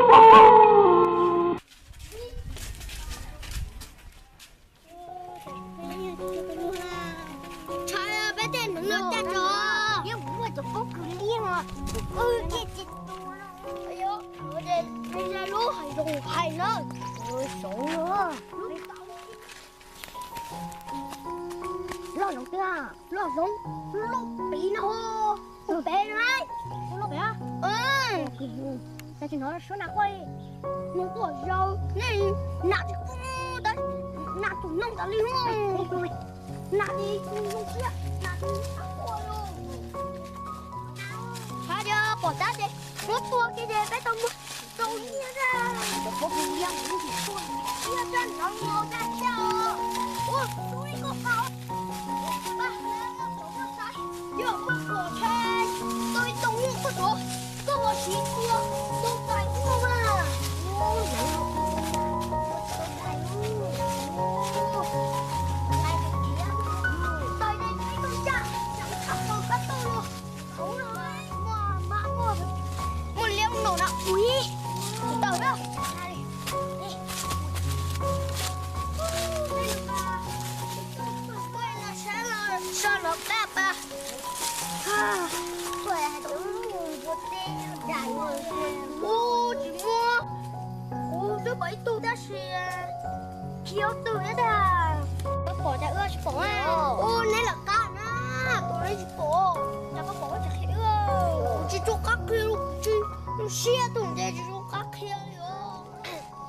Tshais peb tej hneev no caj tso. Yeej muaj cov pob kws liab os. Lub hais zoo hais na. Loj zoov tiag, loj zoov, loj pem no, loj pem no. Loj pem. Tsis hnov suab nas quaj li. Noog quaj zaus, nej nas tsis quaj, nas tus noog tas li. Nas li tus noog siab, nas tus noog quaj. Qhov yog pom tab ces muab tua kiag ces peb tau muag rau nyiaj na. Cov pob kws liab, nyiaj rau nrov nkaus tag thiab os. Ua tub ib koj qau. Yog koj pom tshais tau ib tug nyuj koj rov, koj ho siv tua tus tais ub mas. Tais ne ib tug caj, caj tshaj plaws kab tauj los. Muaj liab no na, ui, tawm na. Ua tsis muaj, kuv twb pom ib tug tab sis khiav twg thiab tag. Koj pom cas wb tsis pom a? Ua neb lawm qab na, tus neb tsis pom. Cas koj pom wb tsis qhia wb? Kuv tsis tshua qab qhia, kuv tsis, kuv siab tus nce tsis tshua qab qhia li os.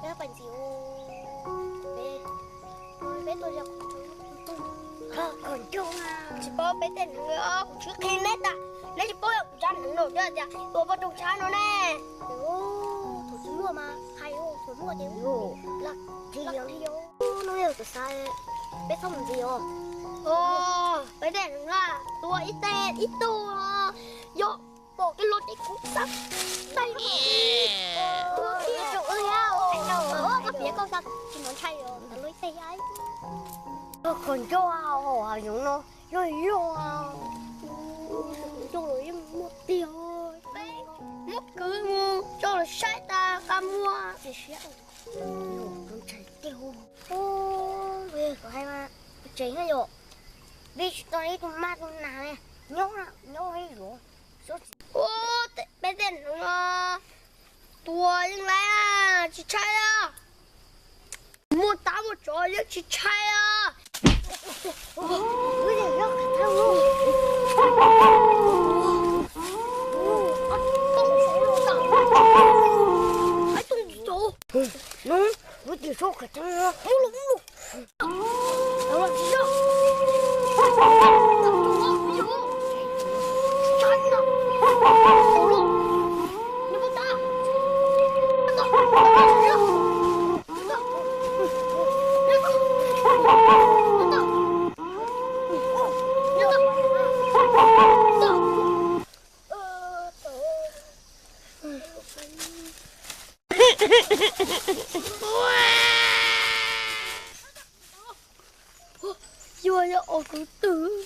Peb ntxiv, peb tuaj yog qhov ncauj, tsis paub peb tej hneev, kuv tsis qhia neb tas, neb tsis paub yog kuv tshab hneev no thiab tias tua poj roog tshab no ne. Thaum tsis muaj mas hais, thaum muaj ces tsis yog. No yog tus xav, peb txhob mus ntxiv os. Peb tej hneev na, tua ib teg ib tug, yog pom tej los ces kuv xav teg. Tua kiag rau wb thiab, koj piav koj xav tsis hnov ntshai os, ntawd luag ib teg thiab. Qhov ncauj hav zoov no yog yog, ncauj los yeej muaj tiag. Peb muab kwv mus rau lawv saib tas qab muag. Tsis siab, ntshai tiag. Kuv hais mas, tsev na yom, vim tsis tau ib tug mab tug nas ne, nyob nyob ib zuag. Ua peb tej hneev no tua yeej laib, tsis tshai os. Muaj tab muaj tsov yeej tsis tshai os. Hnub, hnub tim sob qhov tseeb. Yog yog os kwv twg.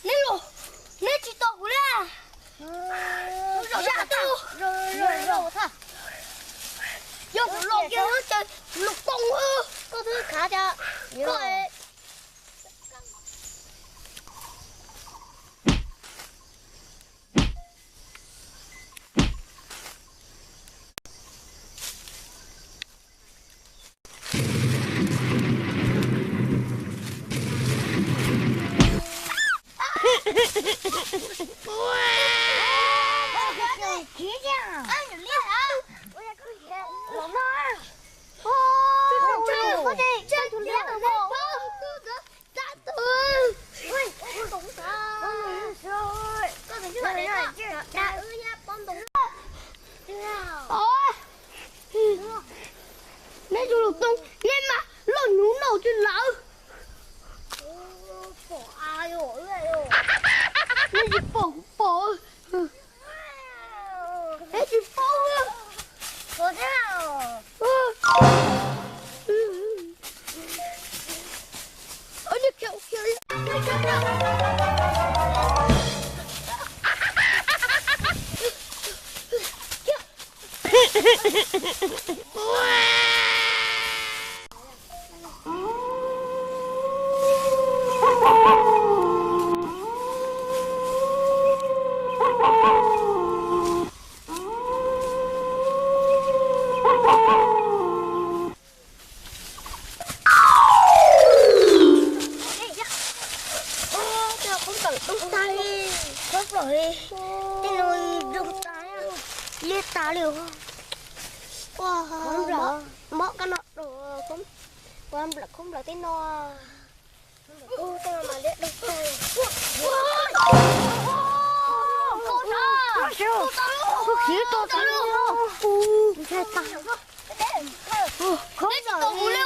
Neb los, neb tsis tos kuv li. Zam tus, yog kuv los kiag ces los poob. Koj twb khav tias koj Neb tus lus toog, neb mas loj nyuv noj twb lawm. Pom a, Tsis pom, kuv pom. Tsis pom. Tej no zoo tas, liab tas li. Mob kab no, ua nplawm khaub nplawm tej no. Ub, tej no mas liab dog tag. Tus khiv tua tag li. Ntshai tas. Khaub nplawm li.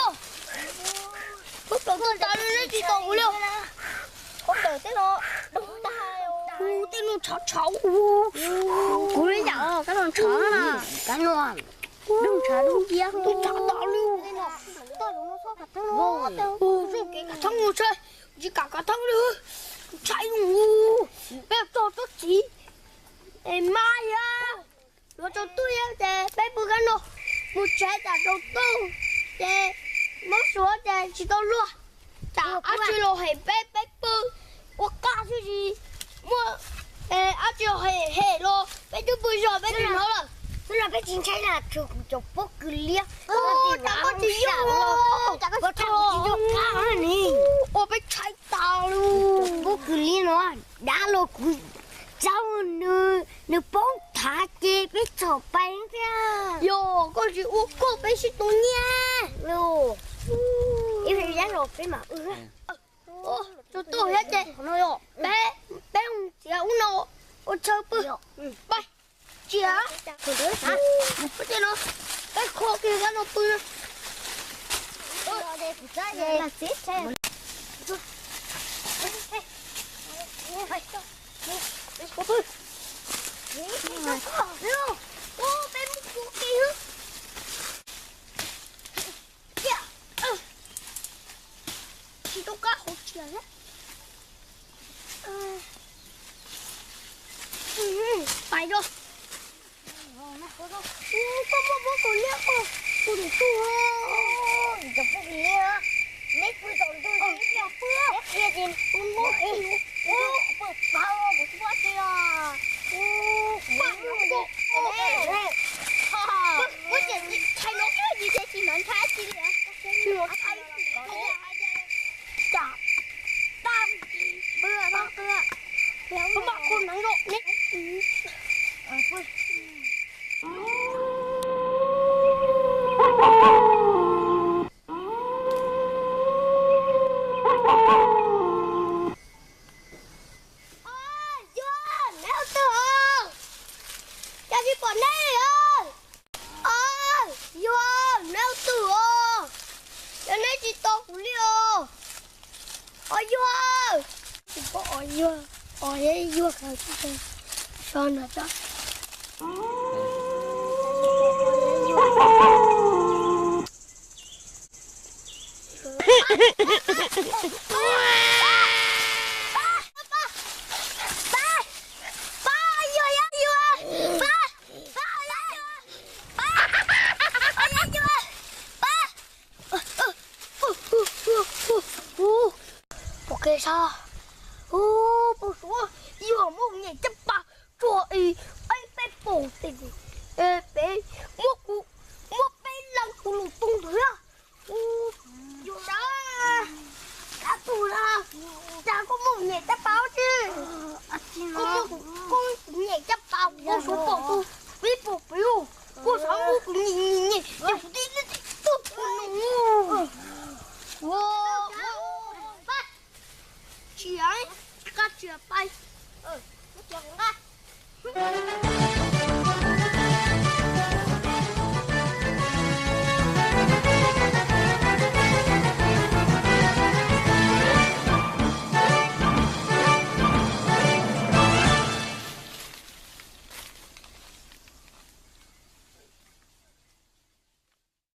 Khaub nplawm tua tag li, neb tsis tua kuv li. Khaub nplawm tej no dog tag. Ub, tej no tshov tshov. Kuv li yam kab no tshov na. Kab no dub ntshav dub nciab, dub ntshav tag li. Ub, zoo kev kav thoob mus tshaj, tsis kam kav thoob li. Ntshai ub, peb tso tsob txiv es mas yog yuav tsaus ntuj ces peb pw kab no, mus tsev tsam tsaus ntuj ces mob suav ces tsis tau luag. Tsam dab tsi los hem peb, peb pw ua qaj xwb, tsis muaj dab tsi los hem, hem los peb twb pw zog peb tsis hnov lawm. Hnub no peb tsis ntshai na, tshuav kuv cov pob kws liab. Tsam koj tsis yog, tsam koj tsis yog qab ni. Ua peb ntshai tas li. Pob kws liab no, dab los kuv txav nws, nws poob thav ces peb txhom pais thiab. Yog koj tsis ua koj peb sib tua nyiaj. Ib pliag los peb mam ua. Tus tub thiab ces peb, peb mus txiav ub no ua chaw pw. Pais, txiav. Peb no, peb kho kiag kab no pw. Peb mus pw kiag. Tsis tau kab hauv tsia thiab. Pais rau. Koj muaj pob kws liab koj, kuv tus tub, cov pob kws liab, neb pw tom ntug ib pliag pw, neb qhia ces kuv muab kuv pw pab kuv tsis muaj tsi os. Kuv muaj tsis thaij no tsis tsis ntshai tsis li. Tsis ntshai li. Tsam tag pw tag pw, kuv mam qhuas hneev rau neb. Os, yog neb ua twg os? Cas tsis pom neb os? Os, yog neb ua twg os? Yog neb tsis tos kuv li os. Os yog, tsis pom os yog, os yog kawg tsis so no tso. Pom kev sab, pom suav, yog muab kuv nyem caj pas tsuag es peb pom tes, peb muab kuv, muab peb leeg kuv lus tu ntawd. Yus sab, sab tus na, cas koj muab kuv nyem caj pas tsi? Koj muab kuv, koj muab kuv nyem caj pas, koj suav pom tus pib pom pib, koj xav muab kuv nyem nyem nyem ces kuv tib tib tug kuv nus. Tsis, nqa tsis pais.